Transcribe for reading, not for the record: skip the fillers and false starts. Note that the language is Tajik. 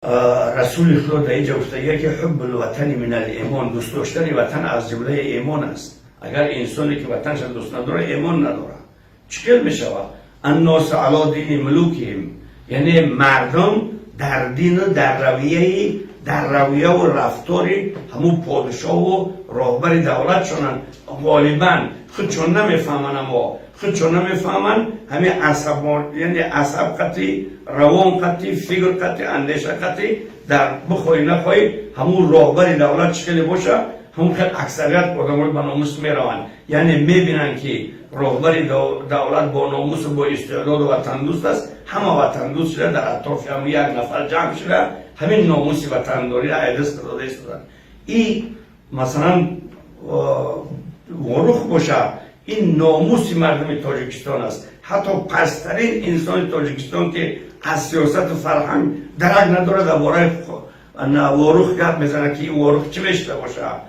Расули Худо дар инҷа гуфтагия, ки حب الوطن من الإيمان, дӯст доштани ватан аз ҷумлаи имон аст. Агар инсоне ки ватанша дӯст надорад, имон надорад. Чӣ хел мешавад? الناس على دين ملوكهم, яъне мардум дар дину дар равияву рафтори ҳамун подшоҳу роҳбари давлатшонанд. Ғолибан худшон намефаҳманд, аммо худшон намефаҳманд. Ҳамин асаб, яъне асаб қатӣ, равон қатӣ, фикр қатӣ, андеша қатӣ, дар бихоҳӣ нахоҳӣ, ҳамун роҳбари давлат чӣ хеле боша, ҳамун хел аксарият одамои ба номус мераванд. Яъне мебинанд, ки роҳбари давлат бо номусу бо истеъдоду ватандӯст аст. Ҳама ватандӯст шуда, дар атрофи ҳамун як нафар ҷамъ шуда, ҳамин номуси ватандориро айдаст дода истоданд. И масалан, Ворух боша, ин номуси мардуми Тоҷикистон аст. Ҳатто пасттарин инсони Тоҷикистон, ки аз сиёсату фарҳанг дарак надорад, дар бораи Ворух гап мезанад, ки ин Ворух чӣ мешуда боша.